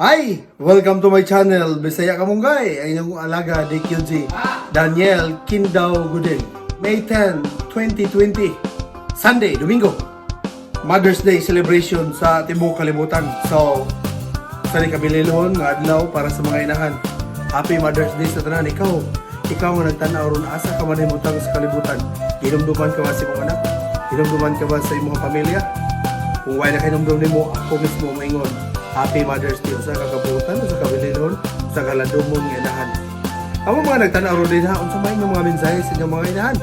Hi! Welcome to my channel, Bisaya Kamunggay. Ang inyong alaga, DQG, Daniel Kindaw Guden. May 10, 2020, Sunday, Domingo. Mother's Day celebration sa tibuok kalibutan. So, sa ni kabililhon nga adlaw para sa mga inahan. Happy Mother's Day sa tanan. Ikaw nga nagtan-aw ron, asa ka man himutang sa kalibutan. Hinumduman ka ba sa imong anak? Hinumduman ka ba sa imong pamilya? Kung wala na kahinumdum nimo, ako mismo maingon. Happy Mother's Day sa kakabutan, sa kabililhon, sa kalandumon nga inahan. Amo mga nagtan-aw ron din ha, unsa may inyong mga mensahe sa inyong mga inahan?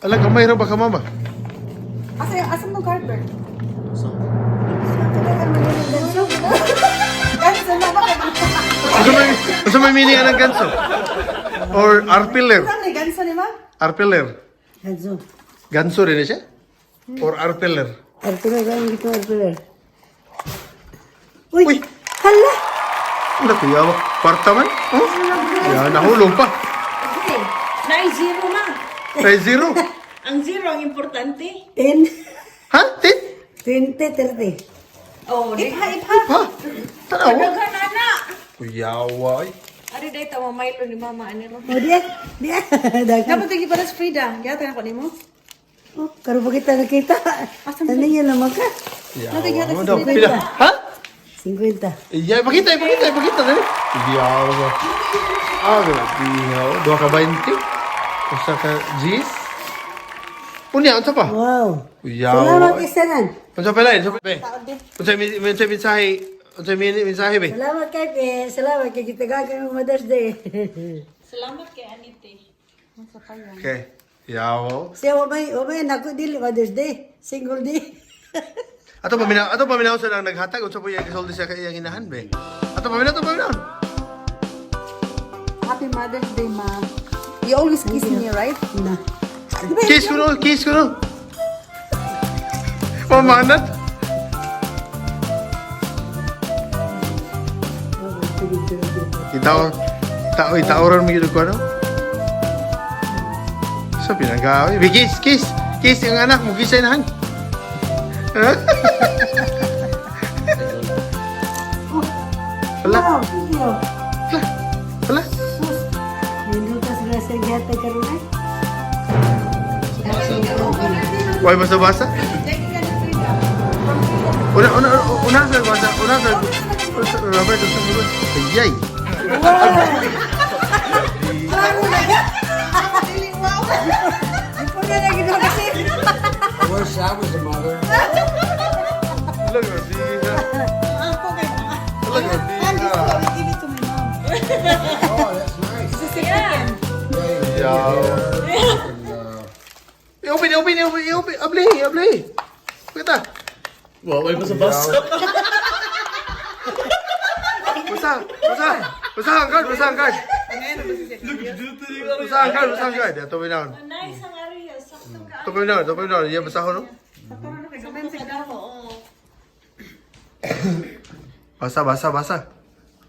Ala, kamay ra ba ka, mama? Asa asa mo cardboard? Ganso na ba? Unsa may meaning anang ganso? Or arpiler? Saan ni ganso ni ma? Arpiler. Ganso. Ganso rin siya? Or arpiler? Arturo, gawin dito, Arturo. Uy! Uy! Hala! Wala kuya, kwarta man? Oh? Yan, nahulog pa. Okay. Nai-zero na. Ay, zero. Ang zero ang importante. 10, Ha? Tin? 20, 30. Oh, di. Ipha, ipha. Ha? Tanawa. Daghan ana. Kuyawa. Ay. Ari day ta mamaylo ni mama ani ro. O, diya. Diya. Dagan. Dapat lagi para sa Frida. Gata na ko nimo. Oh, karon pa kita nakita. Asa mo? Ano yan naman ka? Yawa. Natin Daw, yata pila? Ha? 50. Iya, ipakita, ipakita, ipakita. Dali. Yawa. Ah, grabe. Yawa. Dua ka 20. Usa ka G's. Unya, unsa pa? Wow. Yawa. Salamat isanan. Unsa pa lain? Unsa pa? Unsa may unsa mensahe? Unsa may mensahe be? Salamat kay Pe. Salamat kay kita gagawin mo Mother's Day. Salamat kay Anite. Okay. Yawa. Siya, wa may nako dili Mother's Day. Single day. Ato paminaw sa nang naghatag unsa po iyang gisulti sa iyang inahan be. Ato paminaw, ato paminaw. Happy Mother's Day, ma. You always kiss me, right? Na. Kiss ko no, kiss ko no. Pamanat. Itaw, tao itawran mo yun ko ano? Sa pinagawi. Be, kiss, kiss. Kiss ang anak mo, kiss sa inahan. Wala, Wow, thank you. wala, wala. Minutas grasya gyata karon eh. Why basa-basa? Una, una, una, una, basa, una, una, Robert, una, una, ayay. Klaro na ka. Ikaw na lagi doon kasi. I wish I was a mother. Look at this. Look at And this this. one, we give it to my mom. Oh, that's nice. It's a certificate. Yeah. Yeah. And, Open, open, open, open. Abli, abli. Kita. Wa may basa-basa. Basa, basa. Basa ang card, basa ang card. Basa ang card, basa ang card. Ito pa Nice ang area. Sakto ka. Ito pa ito pa Iya, basa ko no. Sakto ka daw. Oo. Basa, basa, basa.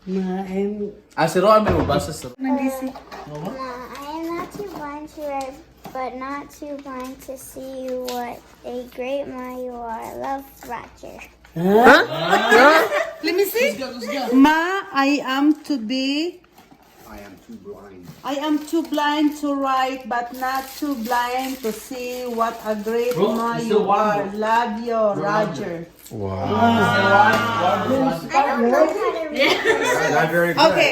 Ma, I'm Ah, si Roan may mabasa sa Ma, I am not too blind to write, but not too blind to see what a great ma you are. Love, Roger. Ha? Ha? Let me see. Ma, I am to be. I am too blind. I am too blind to write, but not too blind to see what a great Bro, ma it's you still warm, are. bro. Love you, Roger. Wow. I don't know how to read. Not very good. Okay.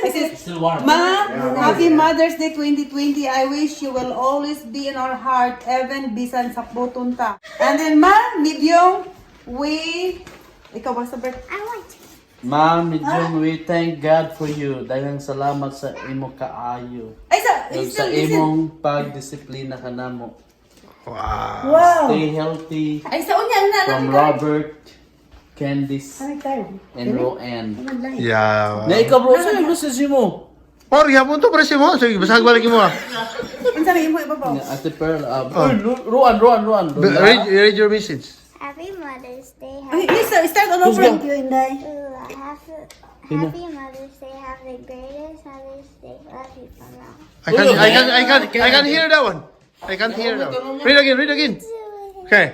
This is Still warm. Ma, happy Mother's Day 2020. I wish you will always be in our heart, even bisan sa putunta. And then, Ma, medium, we... Ikaw ba sa birth? I want to. Ma'am, medyo we thank God for you. Daghang salamat sa imo kaayo. Ay, sa... Ug sa Listen, listen. imong pagdisiplina kanamo. Wow. Wow. Stay healthy Ay, sa unya na. from Robert, Candice, Ano card? and Roanne. Yeah. Na ikaw bro, sa'yo message mo? Or gihapon to pre mo. Sige, basag ba lagi mo ah. Unsa na imo ibabaw? Nga, Ate Pearl, uy, Ruan, Ruan, Ruan. Read your message. Happy Mother's Day. Ay, Happy, start, start all over. Thank you, Inday. Happy Mother's Day. Have the greatest Mother's Day. Love you, Mama. I can hear that one. I can't hear that one. Read again, read again. Okay.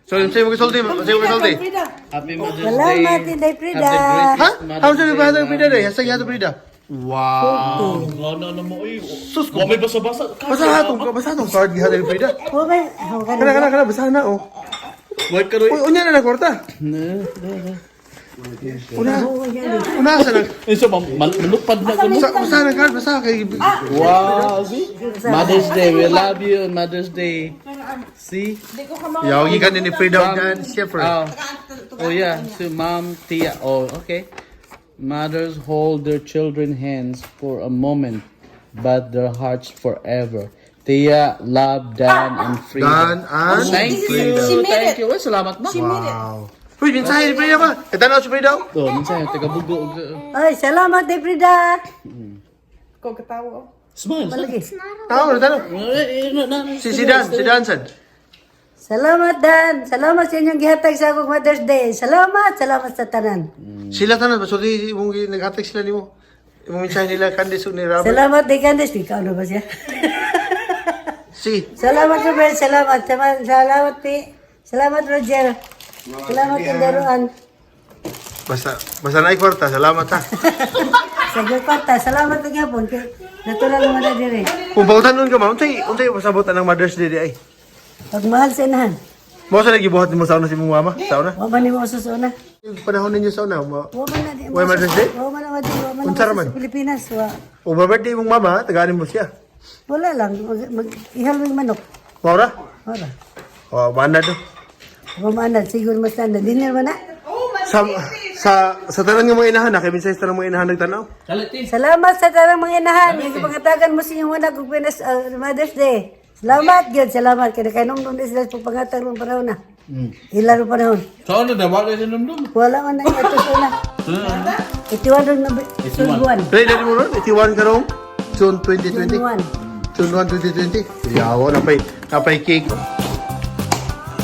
So, say mo gisulti, say mo gisulti. Frida. Happy Mother's Day. Salamat, Inday Frida. Have the greatest Ha? Mother's How sa Day, ba love Frida you. day? Hashtag yato Frida. Wow. Ano na mo, uy. Sus ko. Wa may basa-basa. Basa atong card gihatag ni Frida. Oh, may, oh, Kana kana kana basa na oh. Wait ka rin. Uy, unya na na kwarta. Una. Una sa nag Eh, so, malupad na ko. Basa na card, basa kay Wow, see? Mother's Day, we love you on Mother's Day. See? Yaw gikan ni Frida og Dan Shepard. Oh, oh yeah, so Mom, Tia. Oh, okay. Mothers hold their children hands for a moment, but their hearts forever. Tia, love, Dan, and Frida. Dan and Thank you. She made Thank it. you. Uy, salamat ma. She made it. Wow. Uy, mensahe ni Frida ba? Itanaw si Frida. oh. Oh, minsan taga-bugo. Ay, salamat, Inday Frida. Ko katawa. Smile. Malagi. Tanaw, tanaw. Si Dan, si Dan sad. Salamat, Dan. Salamat sa inyong gihatag sa akong Mother's Day. Salamat, salamat sa tanan. Sila tanan pasulti imong naghatag sila nimo. Imong mensahe nila Candice ug ni Robert. Salamat, Day Candice. Ikaw na ba siya? Si Salamat, Robert. Salamat. Salamat, salamat, Pi. Salamat, Roger. Salamat, Indaruan. Basta basta na kwarta, salamat ha. Sa kwarta, salamat na gyapon. Kay natural mo na dire. Kung bautan nun ka ma, unsay pasabot ang Mother's Day di ay. Pagmahal sa inahan. Mao sa nagibuhat nimo sa una si imong mama, sa una. Wa man nimo uso sa una. Yung panahon ninyo sa una, ma, Wa man na di. Why Mother's Day? Wa man na wa man Unsa na ra man? sa Pilipinas. Wa. o birthday imong mama, tagaan mo siya. Wala lang. Mag ihalwing manok. Mao ra? Wala. O, mana do. Wa man na siguro mas na dinner man na. Sa tanan nga mga inahan, na kay minsan sa tanan mga inahan nagtanaw. Salamat sa tanang mga inahan. Nga mo sa inyong anak ug Pinas Mother's Day. Salamat gyud, salamat kay nakainumdum na sila sa pagpangatag ng panahon na. Ila ro panahon. Sa una, na, wala siya numdum. Wala man na ito sa una. 81 ron na June 1. Dali dali mo ron, 81 karong June 2020. June 1. June 1, 2020. Yawa, napay cake.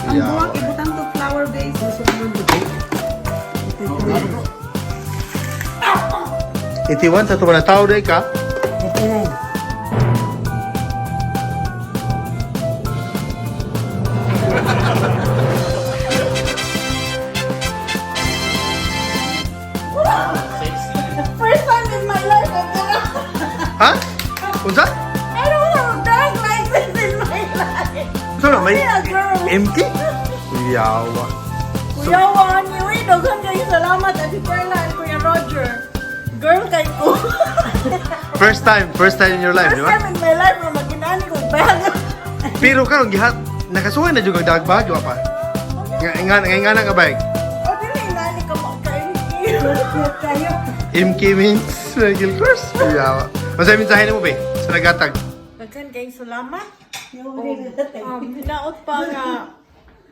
Ang Yawa. buwak ibutang to flower vase. 81 sa tuwa na tao day ka. 89. First time in my life I'm gonna Ha? Unsa? I don't have a bag like this in my life. Unsa na may Yeah, girl. empty? Yawa. Kuya Juan, uy, daghan kayo salamat Ate Perla and Kuya Roger. Girl kay ko. First time in your life, First di ba? time in my life na maginani ko bag. Pero karon gihat nakasuway na jud ang dagbag wa pa. Nga nga nga bag. O dili nani ka mo kay Cute kayo. MK means Michael Kors. Yawa. Unsa mensahe nimo be? Sa nagatag. Daghan kayo salamat. Hinaot pa nga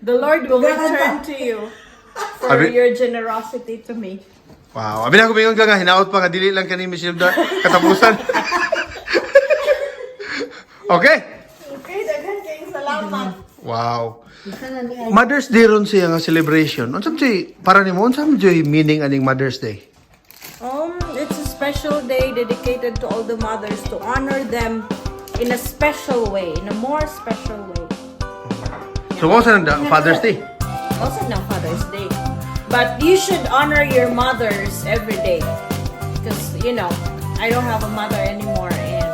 the Lord will return to you for your generosity to me. Wow, abi na ko bingon ka nga hinaot pa nga dili lang kani Miss Hilda katapusan. Okay. Okay, daghan kayo salamat. Wow. Mother's Day ron siya nga celebration. Unsa man siya para nimo unsa man siya meaning aning Mother's Day? It's a special day dedicated to all the mothers to honor them in a special way, in a more special way. So mo sa nang Father's Day. Also now Father's Day. But you should honor your mothers every day. Because, I don't have a mother anymore and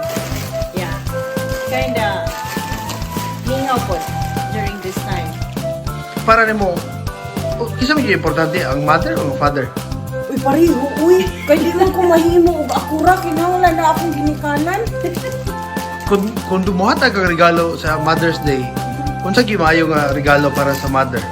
yeah, kinda mingaw po during this time. Para nimo o, kinsa man gyud importante ang mother o ang father? Uy, pareho, uy. Kay di man ko mahimo og akura kinahanglan na akong ginikanan. Kung dumuhatag kang regalo sa Mother's Day, unsa gyud maayo nga regalo para sa mother?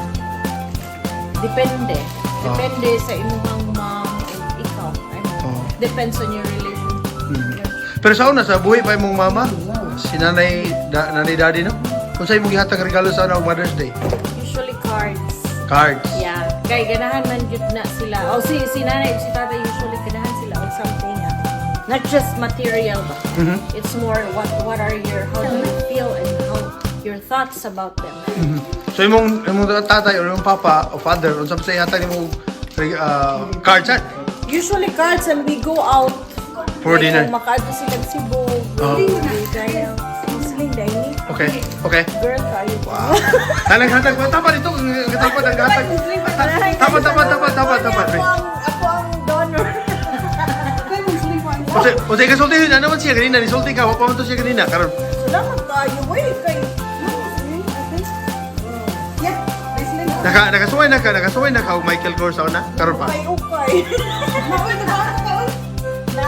Depende. Depende sa imuhang mom and ikaw. I mean, depends on your relationship. Pero sa una sa buhi pa imong mama, si nanay nanay daddy no. Unsa imong gihatag regalo sa una og Mother's Day? Usually cards. Cards. Yeah. Kay ganahan man jud na sila. O si nanay ug si tatay usually ganahan sila og something. Ah. Not just material ba. It's more what are your how do you feel and how your thoughts about them. So imong tatay or imong papa o father, unsa pa sa ihatag nimo card chat? Usually cards and we go out For like, dinner. kung makaadto sila sa Cebu, we kaya Muslim dahil ni girl kayo. Wow. Talang hatag pa tama dito, katapad ang hatag. Tama, tama, tama, tama, tama. Ako ang donor. Okay, Muslim ko ang Unsay kasulti na naman siya kanina, nisulti ka, wa pa man to siya kanina karon. Salamat kayo, wey kay Yeah, Muslim. Nakasuway na ka og Michael Kors sa una karon pa. Ukay ukay. Maoy, nabaan ka, oy. Na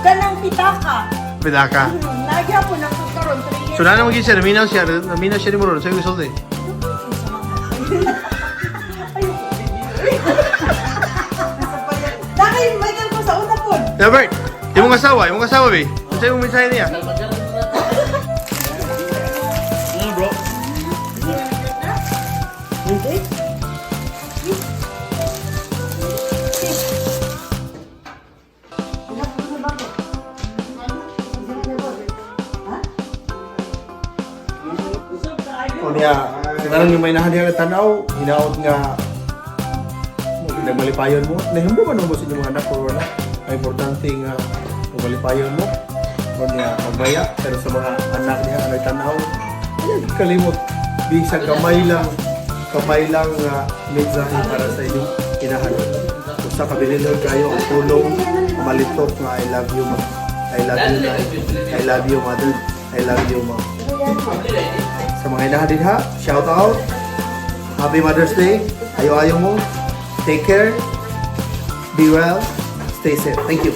kanang pitaka. Bidaka. Nagya po nang karon 3 years. So na naman gyud siya, naminaw siya nimo ron, unsay gisulti? Nakay Michael ko sa una po. Robert, imong asawa be. Unsay imong mensahe niya? Ano, bro? O niya, sa tanan yung may nahan diha nga tanaw, hinaot nga nagmalipayon mo. Nahimbo ba mo sa inyong mga anak or wala? Ang importante nga magmalipayon mo. O niya, magmaya. Pero sa mga anak niya, ang tanaw, ay, kalimot. Bisag kamay lang nga mensahe para sa inyong inahan. Usa ka bililon kayo ang tulong malitok nga I love you, ma. I love you, na. I love you, mother. I love you, ma. Sa mga inahan dinha, shout out. Happy Mother's Day. Ayo-ayo mo. Take care. Be well. Stay safe. Thank you.